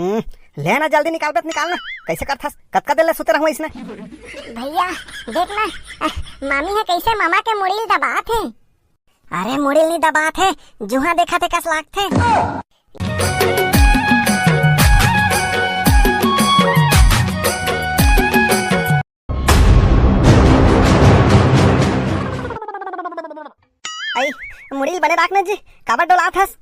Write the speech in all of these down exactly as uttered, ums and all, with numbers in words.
हम्म, ले ना, जल्दी निकालबे त निकाल ना। कइसे करथस? कतका देर ले सुते रहूं अइसने? भैया, देख ना, अ, मामी ह कइसे ममा के मुड़ी ल दबात हे। अरे, मुड़ी ल नी दबात हे, जुहां देखत हे कस लागथे। अई, मुड़ी ल बने राख ना जी, काबर डोलात हस?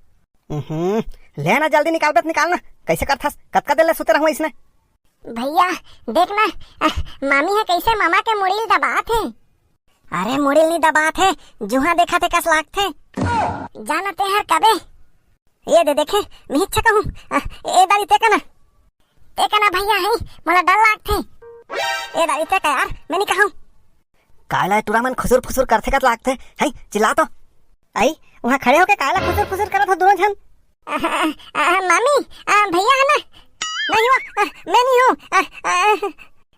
उहुं, ले ना, जल्दी निकालबे त निकाल ना। कइसे करथस? कतका देर ले सुते रहूं अइसने? भैया, देख ना, अ, मामी ह कइसे ममा के मुड़ी ल दबात हे। अरे, मुड़ी ल नी दबात हे, जुहां देखत हे कस लागथे। जाना ते हर कबे। ए दे देखे, मिहिच छका हूं। अ, ए दारी ते कना। ते कना भैया हे, मोला डर लागथे। ए दारी ते का यार, मैं नी कहूं। काला टुरा मन खुसुर फुसुर करथे कस लागथे, हे चिल्ला तो। अई, उहां खड़े होके काला खुसुर फुसुर करत हो दूनों झन? अ, अ, मामी, अ, भैया ह ना? नहीं हो, अ, मैं नहीं हूं। अ, अ,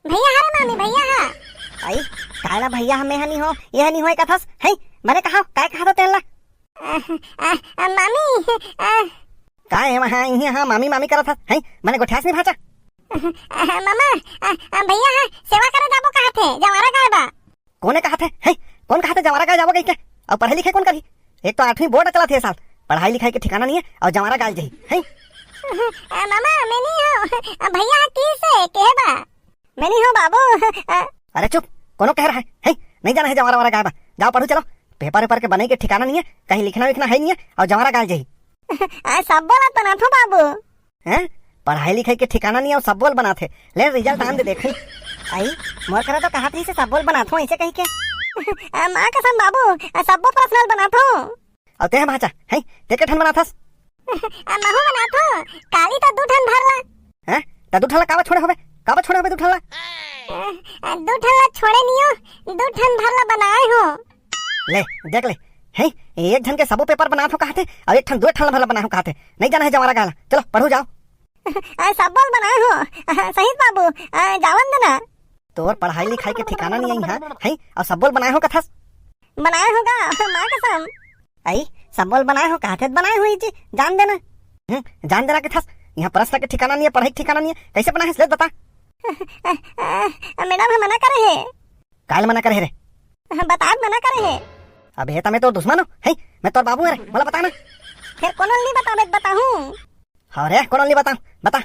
भैया ह रे मामी, भैया ह। अई, काला भैया ह, मैं ह नहीं हो, ये ह नहीं होय कथस, हे, बने कहा, काय कहा तो तेन ला? अ, अ, अ, मामी, अ, काय हे वहां, इही हां, मामी, मामी करत हस, हे, बने गोठियास नहीं भांचा? अ, अ, मामा, अ, अ, भैया ह, सेवा करे जाबो कहाथे, जवारा गाय बा। कोने कहाथे, हे? कोन कहाथे जवारा गाय जाबो कहिके? अउ पढ़े लिखे कोन करही? एक तो आठवीं बोर्ड चलत हे ए साल, पढ़ाई लिखाई के ठिकाना नहीं हे, अउ जवारा गाय जाही, हे? अ, मामा, मैं नहीं हूं। अ, भैया ह किसे, केहे बा? मैं नहीं हूं बाबू। अ, अरे चुप, कोनो कह रहा है, हे? नहीं जाना हे जवारा वारा गाय बा, जाओ पढ़ू चलो। पेपर वेपर के बनई के ठिकाना नहीं हे, कहीं लिखना विखना हे नहीं हे, अउ जवारा गाय जाही। अ, सब्बो ल बनाथों बाबू। हैं? पढ़ाई लिखाई के ठिकाना नहीं हे, अउ सब्बो ल बनाथे। ले, रिजल्ट आन दे देखी। अई, मोर करा तो कहाथे से सब्बो ल बनाथों, अइसे कहिके। अ, मां कसम बाबू, अ, सब्बो पर्सनल बनाथों। अउ ते ह भांचा, हे, ते के ठन बनाथस? अ, महूं बनाथों, काली तो दू ठन भर ला। हैं? त दू ठन ला काबर छोड़े होबे? काबर छोड़े होबे दू ठन ला? अ, अ, दू ठन ला छोड़े नियो, दू ठन भर ला बनाए हों। ले, देख ले, हे, एक झन के सबो पेपर बनाथों कहाथे, अउ एक ठन दू ठन भर ला बनाहूं कहाथे। नहीं जाना हे जवारा गाय ला, चलो, पढ़ू जाओ। अ, सब्बो ल बनाए हों, अ, सहित बाबू, अ, जावन देना। तोर पढ़ाई लिखाई के ठिकाना नहीं हे इहां, हे, अउ सब्बो ल बनाए हों कथस। बनाए हों गा, मां कसम। अई, सब्बो ल बनाए हों कहाथे त बनाए हों जी, जान देना। हम्म, जान देना कथस, इहां प्रश्न के ठिकाना नहीं हे, पढ़ई के ठिकाना नहीं हे, कइसे बनाए हस, ले बता। अ, अ, मैडम ह मना करे हे। काय ल मना करे हे रे? बताए मना करे हे। अबे, त मैं तोर दुश्मन हूं, हे? मैं तोर बाबू हरे, मोला बता ना। फेर कोनो ल नहीं बताबे त बताहूं। हाँ रे, कोनो ल नहीं बताऊं, बता।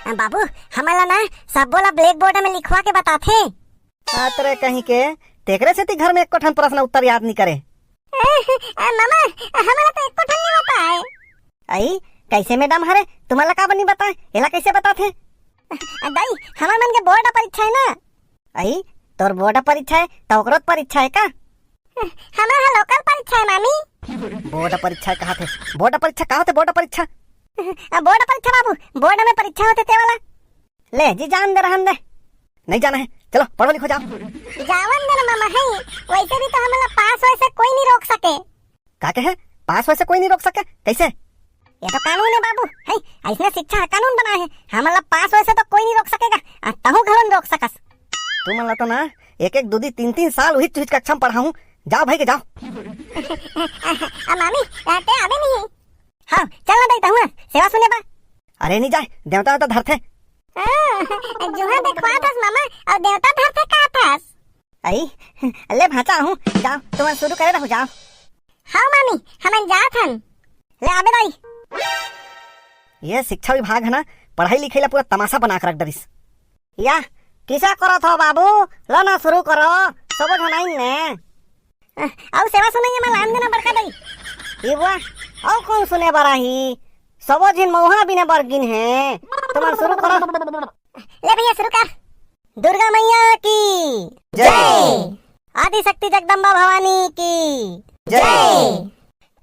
बाबू, हमन ला ना सब्बो ला blackboard में लिखवा के बताथे। अतरे कहीं के, तेकरे सेती घर में एको ठन प्रश्न उत्तर याद नहीं करे। ए, ए, मामा, हमन ला तो एको ठन नहीं बताए। अई, कइसे मैडम हरे, तुमन ला काबर नहीं बताए, एला कइसे बताथे? दाई, हमर मन के बोर्ड परीक्षा हे ना। अई, तोर बोर्ड परीक्षा हे, त ओकरो त परीक्षा हे का? हमर ह लोकल परीक्षा हे, मामी। बोर्ड परीक्षा कहाथे? बोर्ड परीक्षा का होथे, बोर्ड परीक्षा? अ, बोर्ड परीक्षा बाबू, बोर्ड में परीक्षा होथे ते वाला। ले जी, जान दे, रहन दे। नहीं जाना हे, चलो, पढ़ो लिखो जाओ। जावन दे ना मामा, हे, वइसे भी तो हमन ला पास होए से कोई नहीं रोक सके। का कहे? पास होए से कोई नहीं रोक सके? कइसे? ये तो कानून हे बाबू, हे, अइसने शिक्षा ह कानून बनाए हे, हमन ला पास होए से तो कोई नहीं रोक सके गा, अउ तहूं घलो नहीं रोक सकस। तुमन ला तो ना एक एक दू दू तीन तीन साल उहिच उहिच कक्षा में पढ़ाहूं, जाओ भई के जाओ। अ, मामी, अ, ते आबे नहीं। हाँ, चल ना दाई, तहूं सेवा सुने बा। अरे नहीं जाए, देवता तो धरथे। हाँ, जुहां देखवाथस मामा, अउ देवता धरथे कहाथस। अई, ले भांचा आहूं, जाओ, तुमन शुरू करे रहू, जाओ। हाँ मामी, हमन जात हन। ले आबे दाई। ये शिक्षा विभाग हे ना, पढ़ाई लिखाई ला पूरा तमाशा बना के रख डरिस। या, किसा करत हो बाबू? लो ना शुरू करो, सबो झन आइन ने। अउ सेवा सुनइया में लान देना बड़का दाई। ये बुआ, अउ कोन सुने बर आही? सबो झिन मउहा बिने बर गिन हे। तुमन शुरू करो। ले भैया, शुरू कर। दुर्गा मैया की जय। आदिशक्ति जगदम्बा भवानी की जय।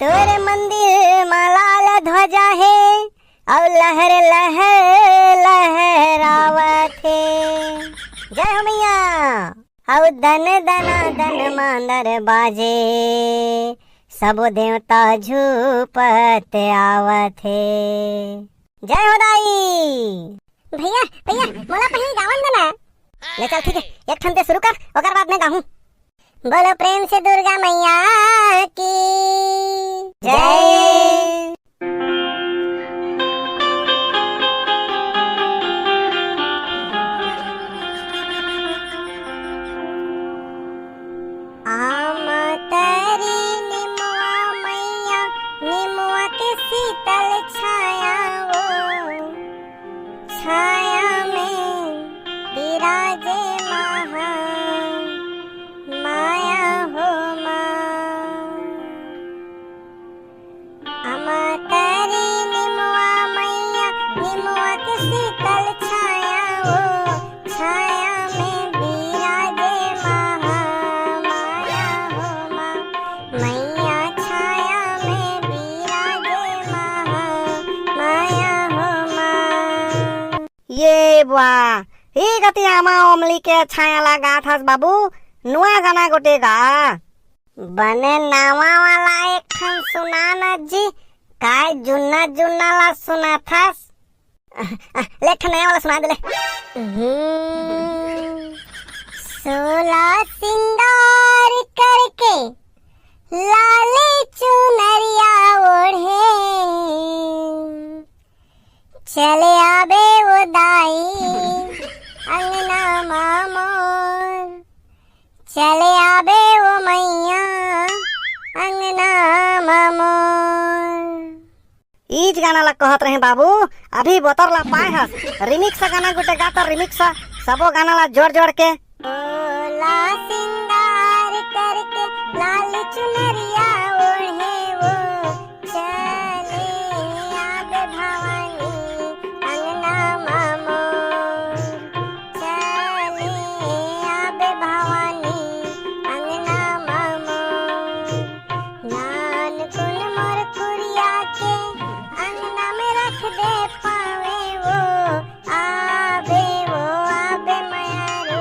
तोरे मंदिर मा लाल ध्वजा हे, अउ लहर लहर लहरावत हे। जय हो मैया। अउ दन दना दन मांदर बाजे, सबो देवता झूपत आवत हे। जय हो दाई। भैया, भैया, मोला पहिली गावन देना। ले चल, ठीक हे, एक ठन ते शुरू कर, ओकर बाद मैं गाहूं। बोलो प्रेम से दुर्गा मैया की जय। वाह, ई गति आमा अमली के छाया ला गात हस बाबू, नुआ गाना गोटे गा। बने नावा वाला एक ठन सुना न जी, काय जुन्ना जुन्ना ला सुनाथस? ले, एक ठन नया वाला सुना दे ले। हम्म, सोला सिंगार करके लाली चुनरिया ओढ़े, चले आबे वो दाई अंगना मा मोर, चले आबे वो मैया अंगना मा मोर। ईज गाना ला कहत रहे बाबू, अभी बोतर ला पाए हस। रिमिक्स गाना गुटे गा तो रिमिक्स, सबो गाना ला जोड़ जोड़ के। ओला सिंगार करके लाल चुनरिया ओढ़े वो चले आबे भवानी अंगना मा मोर। चले आबे भवानी अंगना मा मोर। नानकुन मोर कुरिया के अंगना में रख दे पावे वो। आबे वो आबे मयारू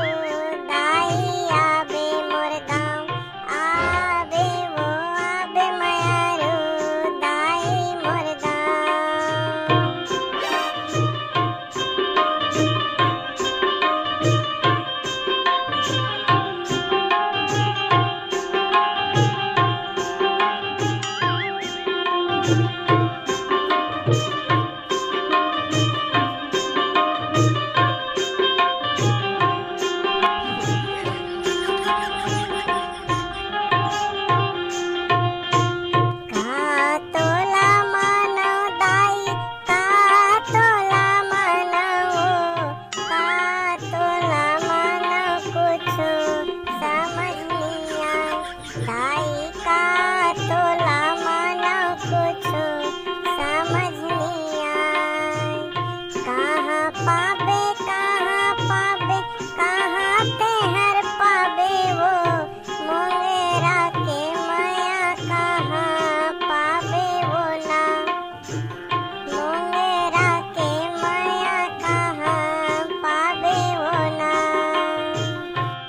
दाई, आबे मोर गाँव। आबे वो आबे मयारू दाई मोर गाँव। का तोला मानव दाई, का तोला मानव, का तोला मानव कुछु समझ नइ आय। दाई का तोला मानव कुछु समझ नइ आय। कहाँ पाबे, कहाँ पाबे, कहाँ तेहर पाबे वो मोंगेरा के मया, कहाँ पाबे वो ना। मोंगेरा के मया कहाँ पाबे वो ना।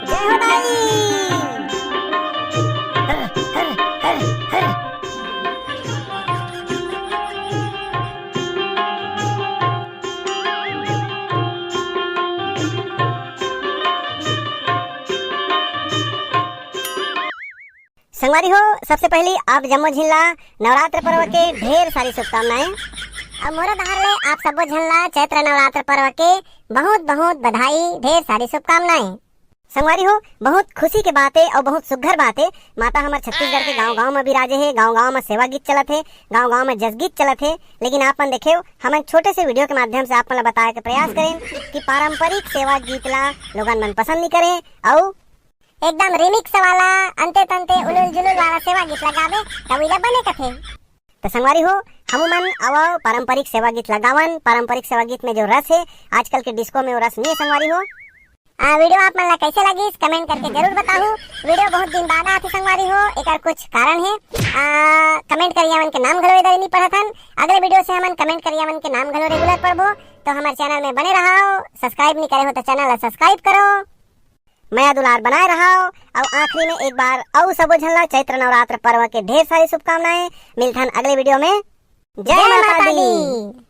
जय हो दाई। संगवारी हो, सबसे पहली आप जम्मो झिन ला नवरात्र पर्व के ढेर सारी शुभकामनाएं। अब मोरा डहार ले आप सबो झन ला चैत्र नवरात्र पर्व के बहुत बहुत बधाई, ढेर सारी शुभकामनाएं। संगवारी हो, बहुत खुशी के बात हे और बहुत सुघर बात हे, माता हमर छत्तीसगढ़ के गांव-गांव में विराजे हे, गांव-गांव में सेवा गीत चलत हे, गांव-गांव में जस गीत चलत हे। लेकिन आप मन देखेव, हमन छोटे से video के माध्यम से आप मन ला बताए के प्रयास करेन कि पारंपरिक सेवा गीत ला लोगन मन पसंद नहीं करे, अउ एकदम remix वाला, अंते तंते उलुल जुलुल वाला सेवा गीत ला गाबे, तब इला बने कथे। त संगवारी हो, हमू मन आवव पारंपरिक सेवा गीत ला गावन। पारंपरिक सेवा गीत में जो रस हे, आजकल के disco में वो रस नहीं हे संगवारी हो। आ, video आप मन ला कैसे लगिस, comment करके जरूर बताहू। Video बहुत दिन बाद आथे संगवारी हो, एकर कुछ कारण हे। आ, comment करिया मन के नाम घलो इधर नहीं पढ़त हन। अगले video से हमन comment करिया मन के नाम घलो regular पढ़बो। तो हमर channel में बने रहो, subscribe नहीं करे हो तो channel ला subscribe करो। मया दुलार बनाए रहाव। अउ आखिरी में एक बार अउ सबो झन ला चैत्र नवरात्र पर्व के ढेर सारी शुभकामनाएं। मिलथन अगले video में। जय जय माता माता दी। दी।